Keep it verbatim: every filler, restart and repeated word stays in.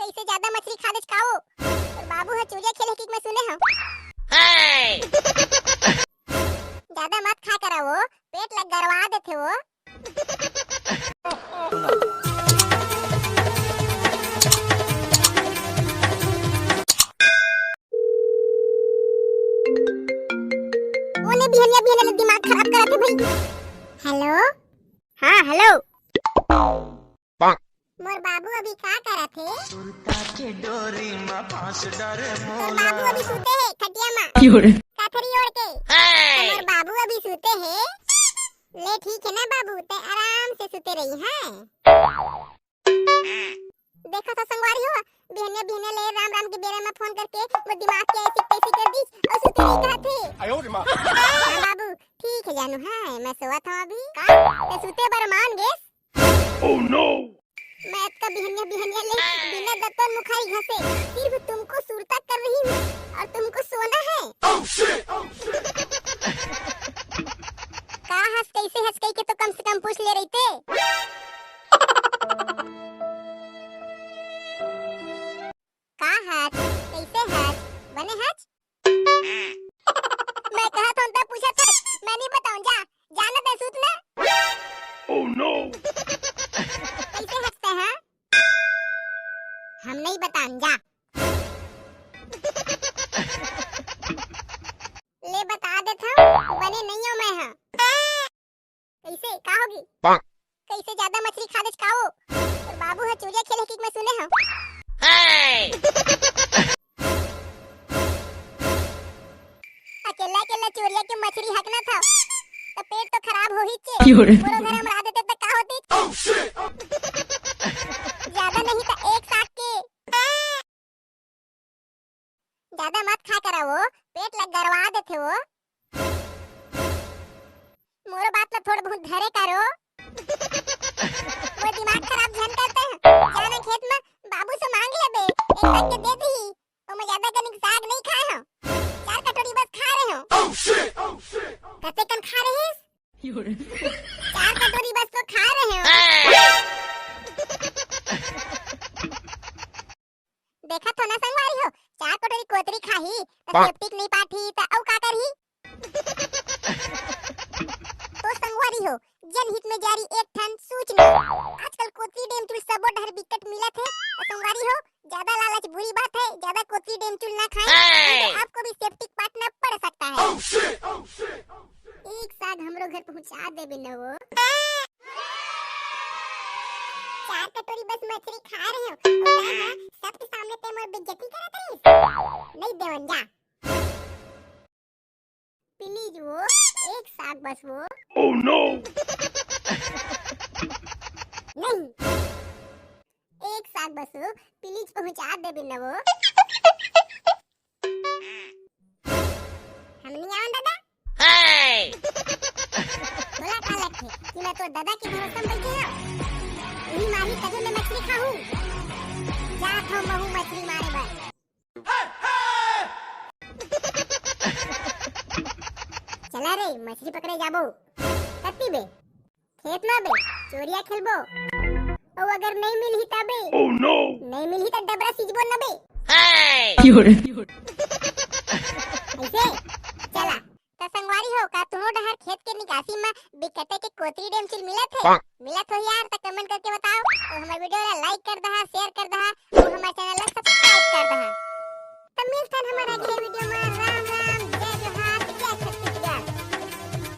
इसे ज्यादा मछली खा देच का वो? तोर बाबू ह चोरिया खेले किक मैं सुने हंव। ज्यादा मत खा करा वो, पेट ला गरवा देथे वो। ओने बिहनिया बिहनिया ले दिमाग खराब करत हे भाई। हेलो। हाँ, हेलो। मोर बाबू अभी का करत हे? तोर बाबू अभी सुते हे खटिया मा। कथरी ओढ़ के। त मोर बाबू अभी सुते हे। ले ठीक हे ना बाबू, तैं आराम से सुते रही, हाँ? देखत हव संगवारी हो, बिहनिया बिहनिया ले राम राम के बेरा मा फोन करके मोर दिमाग के ऐसी तैसी कर दीस अउ सुते रही कहत हे। हाँ बाबू, ठीक हे जानू, हाँ, मैं सोवत हंव अभी। का? तैं सुते बर मान गेस? मैं अतका बिहनिया बिहनिया ले बिना दतवन मुखारी घसे सिर्फ तुमको सुरता कर रही हूँ और तुमको सोना है। का हस, कैसे हस कहिके तो कम से कम पूछ ले रहिते। का हस, कैसे हस, बने हस? मैं कहत हंव त पूछत हस, मैं नहीं बताऊं, जा, जाना तैं सुत ना। कैसे हस तैं, हाँ? हम नहीं बतान, जा। ले बता देत हंव, बने नहीं हंव मैं, हाँ। कैसे? का होगे? कैसे ज्यादा मछली खा लेच का वो? तोर बाबू ह चोरिया खेले किक मैं सुने हंव। अकेला अकेला चोरिया के मछली हकना था, त पेट तो खराब होही चे। मोरो घर हम ला देते त का होती? ज्यादा नहीं त एक साग के। ज्यादा मत खा करा वो, पेट ला गरवा देथे वो। मोरो बात ला थोड़ बहुत धरे करो। वो दिमाग खराब झन करते हैं। जाना खेत में बाबू से मांग लेबे, एक साग के दे दी। ओ मैं ज्यादा कनिक साग नहीं खाए हंव, चार कटोरी बस खा रहे हंव। कते कन खा रहे हैं? चार कटोरी बस तो खा रहे हंव। देखत हो ना संगवारी हो, चार कटोरी कोतरी खाही त सेप्टिक नहीं पाठी त अउ का करही? तो संगवारी हो, जनहित में जारी एक ठन सूचना। आजकल कोतरी डेमचुल सबो डहर बिकट मिलत हे। तो संगवारी हो, ज्यादा लालच बुरी बात है, ज्यादा कोतरी डेमचुल ना खाएं, नहीं तो आपको भी सेप्टिक पाटना पड़ सकता है। एक साग हमरो घर पहुंचा देबे न वो। चार कटोरी बस मछली खा रहे हो, सबके सामने ते मोर बेइज्जती करत रहिस। नहीं देवन जा। प्लीज वो, एक साग बस वो। नहीं, एक साग बस वो, प्लीज पहुंचा देबे न वो। हम नहीं आवन दादा। तोला का लगथे कि मैं तोर दादा के भरोसा में बैठे हंव? उही माही तभे मैं मछली खाहूं। जात हंव महू मछली मारे बर। चला रे, मछली पकड़े जाबो। कत्ती बे? खेत में बे, चोरिया खेलबो। अउ अगर नहीं मिलही तबे? नहीं मिलही त डबरा सीजबो न बे। ऐसे? चला। त संगवारी हो, का तुमो डहर खेत के निकासी म बिकटे के कोतरी डेमचुल मिलत हे? मिलत हो यार, त comment करके बताओ। अउ हमर video ला like कर दहा, share कर दहा, अउ हमर channel ला subscribe कर दहा। त मिलथन हमर अगले video।